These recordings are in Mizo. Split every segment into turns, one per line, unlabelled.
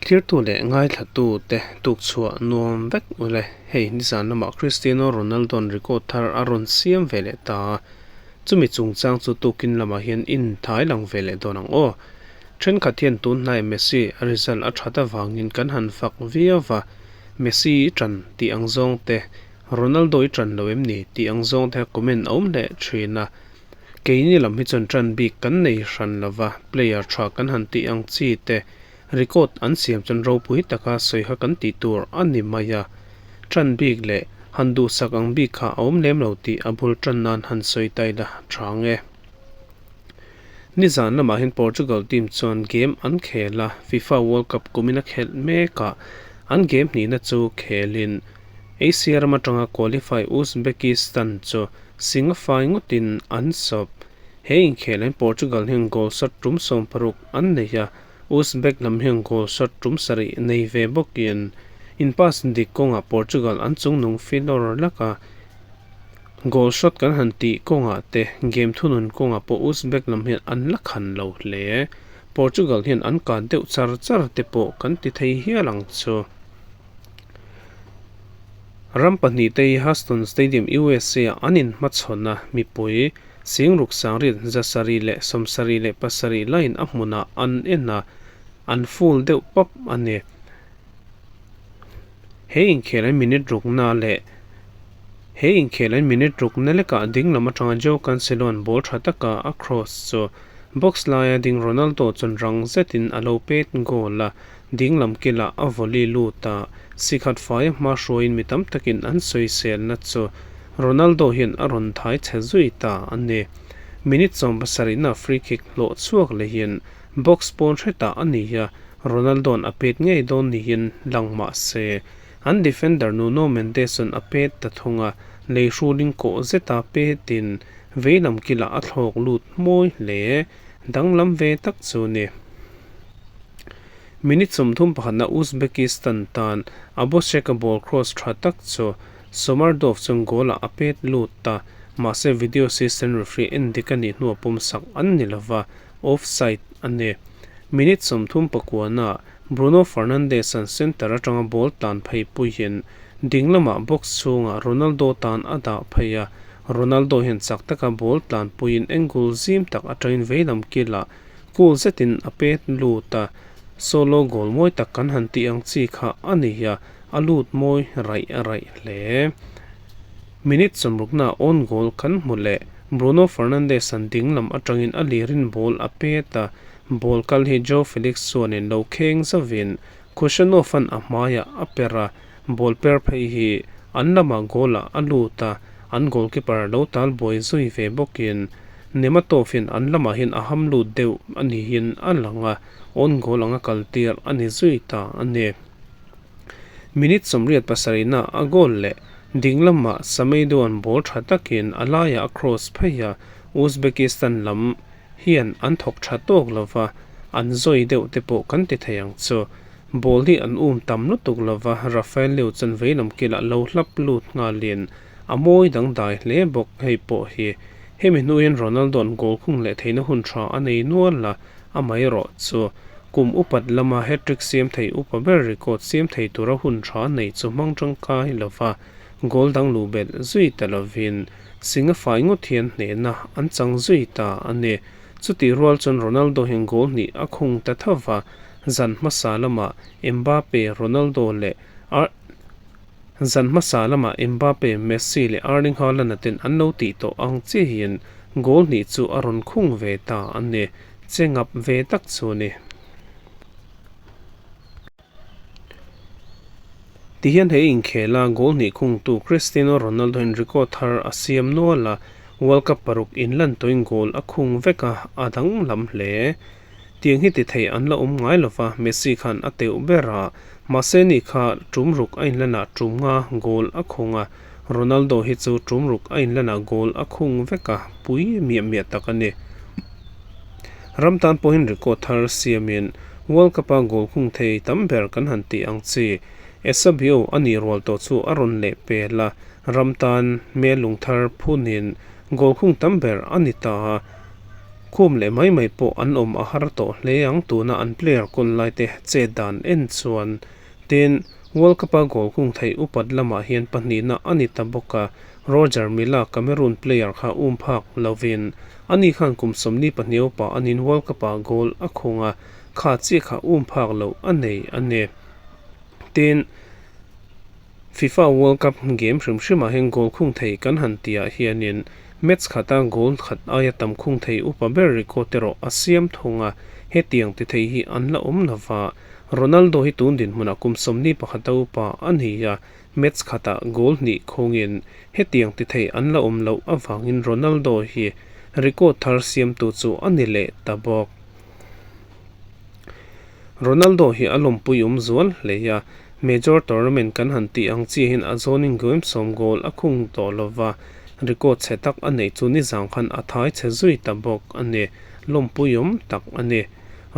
Thlirtu leh ngaithlatute tukchhuah nuam vek ule. Hei nizan lamah Cristiano Ronaldo-a'n record thar a rawn siam ve leh ta a, chumi chungchang chu tukin lamah hian inthai lang ve leh dawn ang aw. Thenkhat hian tun hnai Messi a result a that avangin kan han fak viau va, Messi i tan tih ang zawng te, Ronaldo i tan lo em ni tih ang zawng te comment a awm leh thin a. Keini lam hi chuan tan bik kan nei hran lova, player tha kan han tih ang chi te, Record an siam chuan ropui taka sawi kha kan tih tur a ni mai a, ṭan bik leh han duhsak ang bik kha a awm lem lo tih a bul ṭan nan han sawi ta ila ṭha ang e. Nizan lamah hian Portugal team chuan game an khel a, FIFA World Cup kumin a khelh mek a, an game hnihna chu khelin Asia ram aṭanga qualify Uzbekistan chu singafai ngawtin an sawp. He inkhel hian Portugal hian goal shot tum 60 an nei a, Uzbek lam hian goal shot tum sarih nei ve bawkin in pass dik kawngah Portugal an chungnung filawr lak a, goal shot kan han tih kawngah te game thunun kawngah pawh Uzbek lam hian an la khan lo hle. Portugal hian an kat deuh char char te pawh kan ti thei hial ang chu. Ram pahnihte hi Houston Stadium, USA ah an inhmachhawn a, mipui Singruk sangriat 777 laiin a hmunah an en a, an full deuh pap a ni. He inkhel an minute rukna leh He inkhel an minute rukna lekah dinglam atanga Joao Cancelo-a'n ball tha taka a cross chu box laia ding Ronaldo chuan rang zetin a lo pet goal a, dinglam kilah a volley lut a, sikhat faia hma hruaiin mi tam takin an sawiselna chu Ronaldo hian a rawn thai chhe zui ta a ni. Minute 70 na free kick hlawh chhuak lehin box pawn hretah a ni a, Ronaldo-a'n a pet ngei dawn niin lang mah se, an defender Nuno Mendes-a'n a pet ta thung a, lei hruling kawh zeta petin veilam kilah a thlawk lut mawi hle. Danglam ve tak chu ni. Minute 31 na Uzbekistan tan Aboshek-a ball cross tha tak chu Somardov chuan goal ah a pet lut ta, mahse video assistant referee en dik a nih hnuah pawmsak an ni lova, offside a ni. Minute 39 ah Bruno Fernandes-a'n centre atanga ball tlan phei puiin ding lamah box chhungah Ronaldo tan a dah phei a, Ronaldo hian chak taka ball tlan puiin angle zim tak atangin veilam kilah cool zetin a pet lut a, solo goal mawi tak kan han tih ang chi kha a ni a. A lut mawi raih raih hle. Minute 60 ah own goal kan hmu leh. Bruno Fernandes an ding lam atangin a lirin ball a pet a, ball kal hi Joao Felix chuanin lo kheng zovin Khusanov an a hmaiah a per a, ball per phei hi an lamah goal ah a lut a, an goalkeeper lo tal buai zui ve bawkin Nematov in an lamah hian a ham lut deuh a niin a lang a, own goal anga kal tir a ni zui ta a ni. Minute 87 na a goal leh ding lamah Sameidoan ball tha takin a laiah a cross phei a, Uzbekistan lam hian an thawk tha tawk lova, an zawi deuh te pawh kan ti thei ang chu. Ball hi an um tam lutuk lova, Rafael Leo chuan veilam kilah lo hlap lut nghalin a mawi dangdai hle bawk hei pawh hi. Hemi hnu hian Ronaldo-a'n goal khung leh theihna hun tha a nei nual a, Amaherawh chu, kum upat lama hat-trick siam thei upa ber record siam thei tura hun tha nei chu hmang tangkai lova goal dang luh belh zui ta lovin Singh a fai ngawt hian hnehna an chang zui ta a ni. Chutih rual chuan Ronaldo hian goal hnih a khung ta tho va, zan hmasa lamah Mbappe, Ronaldo leh Ar Zan hmasa lamah Mbappe, Messi leh Erling Haaland-a ten an lo tih tawh ang chiahin goal hnih chu a rawn khung ve ta a ni. Che ngap ve tak chu a ni. Tihian he inkhela goal hnih khungtu Cristiano Ronaldo hian record thar a siam nual a, World Cup paruk inlan tawhin goal a khung vek a, a danglam hle. Tiang hi ti thei an la awm ngai lova, Messi khan a teuh ber a, mahse ni kha tum ruk a inlanah tum nga goal a khung a, Ronaldo hi chu tum ruk a inlanah goal a khung vek a, pui miah miah tak a ni. Ram tan pawhin record thar siamin World Cup-a goal khung thei tam ber kan han tih ang chi Eusebio a nih rual tawh chu a rawn leh pel a, ram tan hmel lung thar phunin goal khung tam ber a ni ta a. Khum leh mai mai pawh an awm a har tawh hle ang tuna an player kawl lai te chet dan en chuan. Tin, World Cup-a goal khung theih upat lamah hian pahnihna a ni ta bawk a, Roger Milla Cameroon player kha um phak lovin ani khan kum 22 upa anin World Cup-ah goal a khung a, kha chiah kha um phak loh a nei a ni. Tin, FIFA World Cup game hrim hrimah hian goal khung thei kan han tihah hianin match khata goal khat aia tam khung thei upa ber record erawh a siam thung a, hetiang ti thei hi an la awm lova. Ronaldo hi tun dinhmunah kum 21 a upa a ni a, match khatah goal hnih khungin hetiang ti thei an la awm loh avangin Ronaldo hi record thar siamtu chu a ni leh ta bawk. Ronaldo hi a lawmpui awm zual hle a, major tournament kan han tih ang chiahin a zawnin game sawm goal a khung tawh lova, record chhe tak a neih chu nizang khan a thai chhe zui ta bawk a ni, lawmpui awm tak a ni.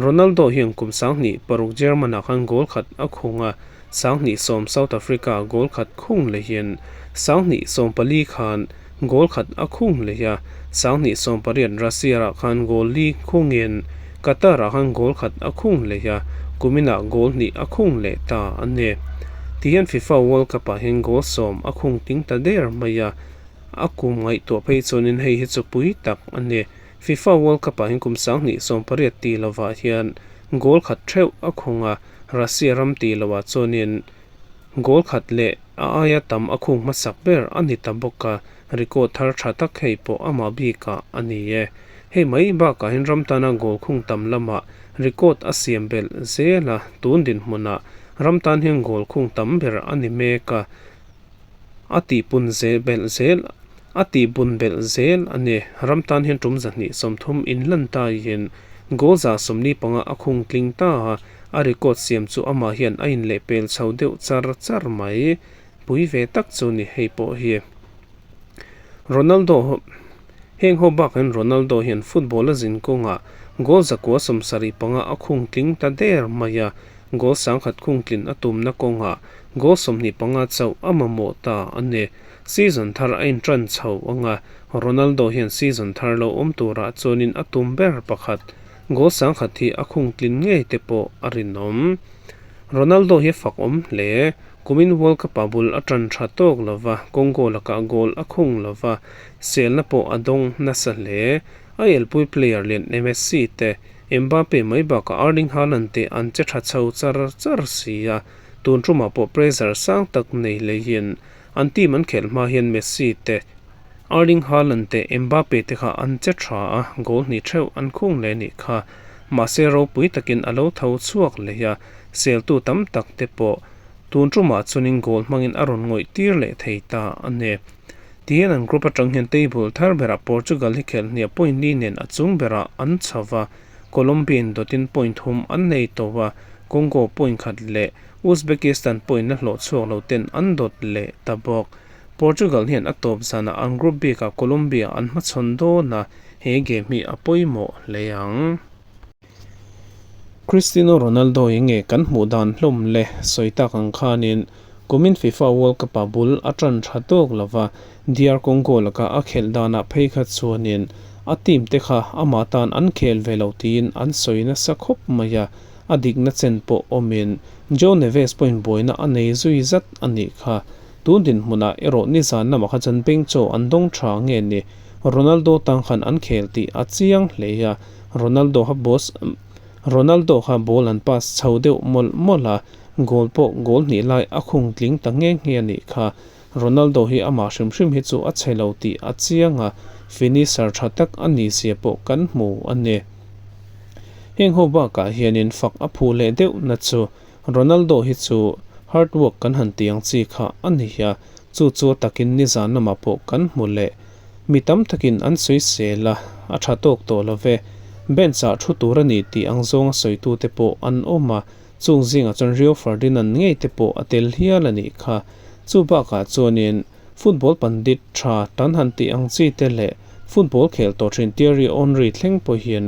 Ronaldo hian kum 2006 German-ah khan goal khat a khung a, 2010 South Africa-ah goal khat khung lehin 2014 khan goal khat a khung leh a, 2018 Russia-ah khan goal li khungin Qatar-ah khan goal khat a khung leh a, kuminah goal hnih a khung leh ta a ni. Tihian FIFA World Cup-ah hian goal sawm a khung ting ta der mai a, a kum ngaihtuah phei chuanin hei hi chu pui tak a ni. FIFA World Cup-ah hian kum 2018 tih lovah hian goal khat theuh a khung a, Russia ram tih lovah chuanin goal khat leh a aia tam a khung hmasak ber a ni ta bawk a, record thar tha tak hei pawh amah bikah a ni e. Hei mai bakah hian ram tana goal khung tam lamah record a siam belh zel a, tun dinhmunah ram tan hian goal khung tam ber a ni mek a, a tihpun zel belh zel a tihbun belh zel a ni. Ram tan hian tum 230 inlan taiin goal 145 a khung tling ta a, a record siam chu amah hian a inlehpel chho deuh char char mai. Pui ve tak chu ni hei pawh hi. Ronaldo Heng ho bak hian Ronaldo hian football a zin kawngah goal 975 a khung tling ta der mai a, goal 1000 khung tlin a tumna kawngah goal 25 chauh a mamawh ta a ni. Season thar a intan chho anga Ronaldo hian season thar lo awm turah chuanin a tum ber pakhat goal 1000 hi a khung tlin ngei te pawh a rinawm. Ronaldo hi a fak awm hle. Kumin World Cup-ah bul a tan tha tawk lova, Congo lakah goal a khung lova, selna pawh a dawng nasa hle. A elpui player lian Messi te, Mbappe mai bakah Erling Haaland te an che tha chho char char si a, tun tumah pawh pressure sang tak nei leiin an team an khelh hma hian Messi te, Erling Haaland te, Mbappe te kha an che tha a, goal hnih theuh an khung leh nih kha. Mahse ropui takin a lo tho chhuak leh a, seltu tam tak te pawh tun tumah chuanin goal hmangin a rawn ngawih tir leh thei ta a ni. Tihian an group atang hian table thar berah Portugal hi khelh hniah point li nen a chung berah an chho va, Colombia in dawtin point thum an nei tawh a, Congo point khat leh Uzbekistan point la hlawh chhuak lo ten an dawt leh ta bawk. Portugal hian a tawp zanah an group bikah Colombia an hmachhawn dawn a, he game hi a pawimawh hle ang. Cristiano Ronaldo hi nge kan hmuh dan hlawm le sawi tak ang khanin kumin FIFA World Cup-ah bul a tan tha tawk lova, DR Congo laka a khelh danah phei kha chuanin a team te kha amah tan an khel ve lo tiin an sawi nasa khawp mai a, a dikna chen pawh awmin Joe Neves pawhin buaina a nei zui zat a nih kha. Tun dinhmunah erawh nizan lamah kha chuan beng chaw an dawng tha nge ni Ronaldo tang khan an khel tih a chiang hle a. Ronaldo kha boss Ronaldo kha ball an pass chho deuh mawlh mawlh a, goal pawh goal hnih lai a khung tling ta nghe nghe a nih kha. Ronaldo hi amah hrim hrim hi chu a chhe lo tih a chiang a, finisher tha tak a ni zia pawh kan hmu a ni. Heng ho bakah hianin fak a phu leh deuh na chu Ronaldo hi chu hard work kan han ti ang chi kha a ni a, chu chu a takin nizan lamah pawh kan hmu leh. Mi tam takin an sawi sel a, a tha tawk tawh lo ve. Bench ah thu tur a ni tih ang zawnga sawitute pawh an awm a, chung zingah chuan Rio Ferdinand ngei te pawh a tel hial a nih kha. Chu bakah chuanin football pandit tha tan han tih ang chi te leh football khel tawh thin Thierry Henry thleng pawhin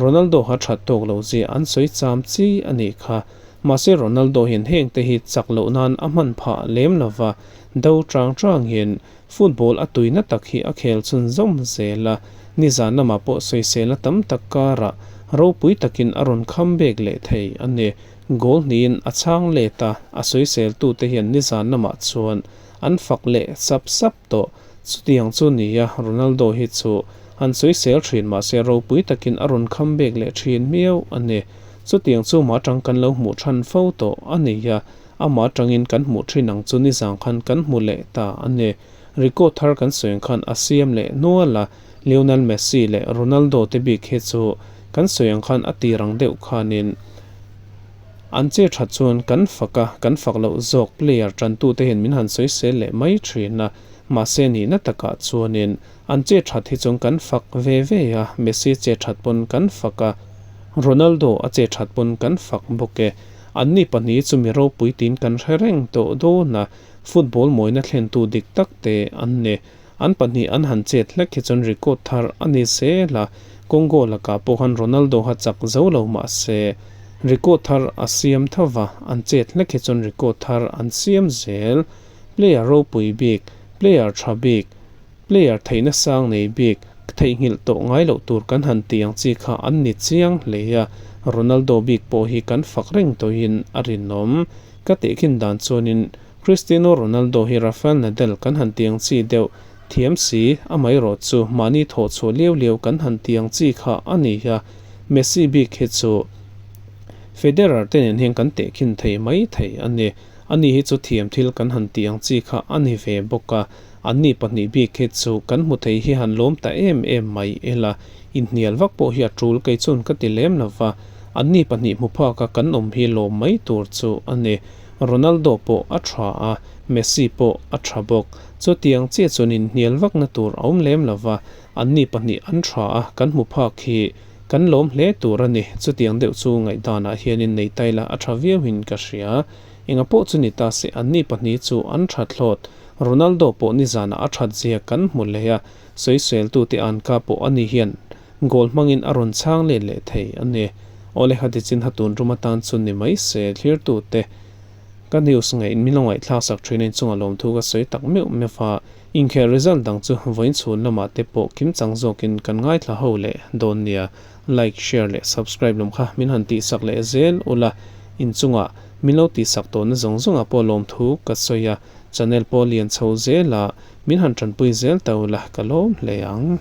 Ronaldo kha that tawk lo zia an sawi cham chi a nih kha. Mahse Ronaldo hian heng te hi chak loh nan a hman phah lem lova, do chang changin Football a tuina tak hi a khel chhun zawm zel a, Nizan lamah pawh sawiselna tam tak karah ropui takin a rawn comeback leh thei a ni. Goal hnihin a chhang let a, a sawiseltute hian nizan lamah chuan an fak leh sap sap tawh. Chutiang chu nia, Ronaldo hi chu han sawisel thin mahse ropui takin a rawn comeback leh thin miau a ni. Chutiang chu mah atang kan lo hmuh than fo tawh a nia, amah atangin kan hmuh thin ang chu nizan khan kan hmu leh ta a ni. Record thar kan sawi ang khan a siam leh nual a, Lionel Messi leh Ronaldo te bik hi chu kan sawi ang khan a tir ang deuh khanin an che that chuan kan fak a, kan fak loh zawk player tantute hian min han sawisel leh mai thin a, mahse nihna takah chuanin an che that hi chuan kan fak ve ve a, Messi che that pawn kan fak a, Ronaldo a che that pawn kan fak bawk e. Anni pahnih chu mi ropui tiin kan hre reng tawh dawn a, football mawina thlentu dik tak te an ni. An pahnih an han chet hlek hi chuan record thar a ni zel a, Congo lakah pawh khan Ronaldo kha chak zo lo mah se record thar a siam tho va, an chet hlek hi chuan record thar an siam zel. Player ropui bik, player tha bik, player theihna sang nei bik, theihnghilh tawh ngai loh tur kan han tih ang chi kha an ni chiang hle a, Ronaldo bik pawh hi kan fak reng tawhin a rinawm. Ka tehkhin dan chuanin Cristiano Ronaldo hi Rafael Nadal kan han tiang chi deuh thiam si, amaherawh chu mahni thawh chhuah liau liau kan han tiang chi kha a ni a, Messi bik hi chu Federer te nen hian kan tehkhin thei mai thei a ni. Ani hi chu thiam thil kan han tiang chi kha a ni ve bawk a, anni pahnih bik hi chu kan hmu thei hi han lawm ta em em mai ila, inhnial vak pawh hi a tul kei chuan ka ti lem lo va, anni pahnih hmu phak a kan awm hi lawm mai tur chu a ni. Ronaldo pawh a tha a, Messi pawh a tha bawk. Chutiang chiah chuan inhnial vakna tur a awm lem lo va, anni pahnih an tha a, kan hmu phak hi kan lawm hle tur a ni. Chutiang deuh chu ngaihdanah hianin nei tai la a tha viauin ka hria. Enga pawh chu ni ta se anni pahnih chu an tha thlawt. Ronaldo pawh nizanah a that zia kan hmu leh a, sawiseltute an ka pawh ani hian goal hmangin a rawn chhang let leh thei a ni. Awle ha tichin ha tun rum atan chu ni mai se thlirtute ka news ngaih min lo ngaihthlak sak thin a inchunga lawmthu ka sawi tak meuh meuh a, inkhel result dang chu vawiin chhun lamah te pawh kimchang zawkin kan ngaithla ho leh dawn nia. Like, share leh subscribe lam kha min han tihsak leh zel ula, inchunga min lo tihsak tawhna zawng zawngah pawh lawmthu ka sawi a, channel pawh lian chho zela min han tanpui zel ta ula ka lawm hle ang.